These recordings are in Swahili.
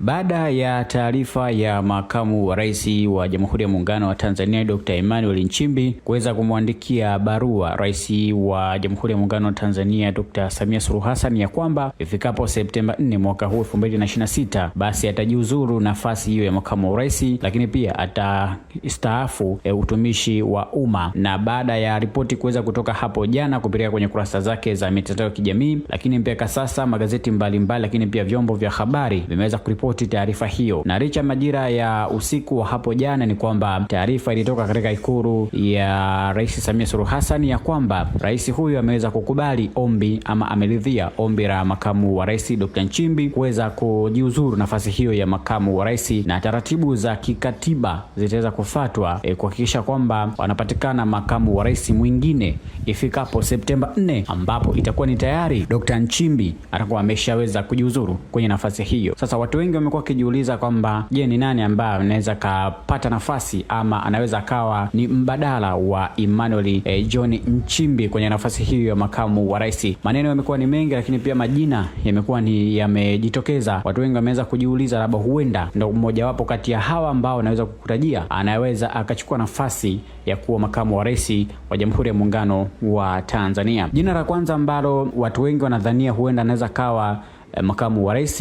Baada ya taarifa ya makamu wa rais wa Jamhuri ya Muungano wa Tanzania Dr. Emmanuel Nchimbi kuweza kumwandikia barua rais wa Jamhuri ya Muungano wa Tanzania Dr. Samia Suluhu Hassan ya kwamba ifikapo Septemba 4 mwaka huu 2026 basi atajiuzuru nafasi hiyo ya makamu wa rais, lakini pia atastaafu utumishi wa umma. Na baada ya ripoti kuweza kutoka hapo jana kupitia kwenye kurasa zake za mitandao ya kijamii, lakini mpaka sasa magazeti mbalimbali mbali, lakini pia vyombo vya habari vimeweza kuripoti taarifa hiyo. Na licha majira ya usiku wa hapo jana ni kwamba taarifa ilitoka katika Ikulu ya Rais Samia Suluhu Hassan ya kwamba rais huyu ameweza kukubali ombi ama ameridhia ombi la makamu wa rais Dr. Nchimbi kuweza kujiuzuru nafasi hiyo ya makamu wa rais, na taratibu za kikatiba zitaweza kufuatwa kuhakikisha kwamba wanapatikana makamu wa rais mwingine ifikapo Septemba 4, ambapo itakuwa ni tayari Dr. Nchimbi atakuwa ameshaweza kujiuzuru kwenye nafasi hiyo. Sasa watu wengi wamekuwa wakijiuliza kwamba je, ni nani ambaye anaweza kapata nafasi ama anaweza akawa ni mbadala wa Emmanuel John Nchimbi kwenye nafasi hiyo ya makamu wa rais. Maneno yamekuwa ni mengi, lakini pia majina yamekuwa ni yamejitokeza. Watu wengi wameweza kujiuliza labda huenda ndo mmojawapo kati ya hawa ambao anaweza kukutajia anaweza akachukua nafasi ya kuwa makamu wa rais wa Jamhuri ya Muungano wa Tanzania. Jina la kwanza ambalo watu wengi wanadhania huenda anaweza kawa makamu wa rais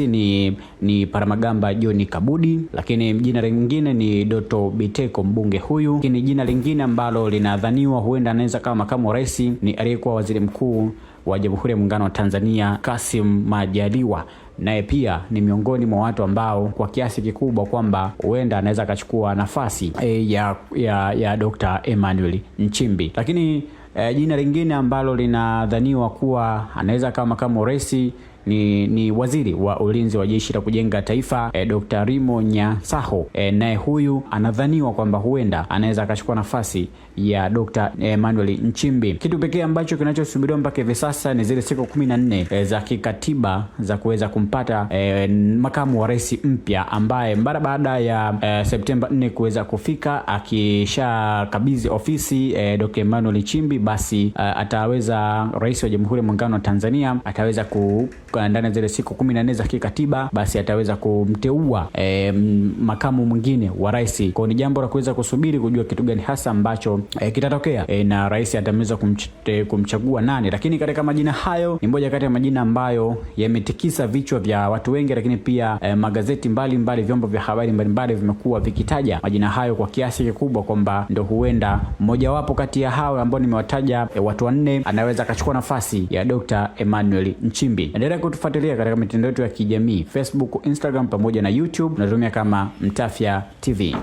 ni Paramagamba John Kabudi, lakini jina lingine ni Doto Biteko, mbunge huyu. Lakini jina lingine ambalo linadhaniwa huenda anaweza kama makamu wa rais ni aliyekuwa waziri mkuu wa Jamhuri ya Muungano wa Tanzania Kassim Majaliwa, naye pia ni miongoni mwa watu ambao kwa kiasi kikubwa kwamba huenda anaweza akachukua nafasi ya Dr. Emmanuel Nchimbi. Lakini jina lingine ambalo linadhaniwa kuwa anaweza kama makamu wa rais ni waziri wa ulinzi wa jeshi la kujenga taifa Dr. Rimo Nyasaho, naye huyu anadhaniwa kwamba huenda anaweza akachukua nafasi ya Dr. Emmanuel Nchimbi. Kitu pekee ambacho kinachosubiriwa mpaka hivi sasa ni zile siku 14 za kikatiba za kuweza kumpata makamu wa rais mpya ambaye mara baada ya Septemba 4 kuweza kufika, akishakabidhi ofisi Dr. Emmanuel Nchimbi, basi ataweza, rais wa Jamhuri ya Muungano wa Tanzania ataweza ku ndani ya zile siku 14 za kikatiba basi ataweza kumteua makamu mwingine wa rais. Kwa ni jambo la kuweza kusubiri kujua kitu gani hasa ambacho kitatokea na rais ataweza kumchagua nani. Lakini katika majina hayo ni moja kati ya majina ambayo yametikisa vichwa vya watu wengi, lakini pia magazeti mbalimbali, vyombo vya habari mbalimbali vimekuwa vikitaja majina hayo kwa kiasi kikubwa kwamba ndo huenda mmojawapo kati ya hao ambao nimewataja watu wanne anaweza akachukua nafasi ya Dr. Emmanuel Nchimbi. Endelea kutufuatilia katika mitandao yetu ya kijamii Facebook, Instagram pamoja na YouTube, tunatumia kama Mtafya TV.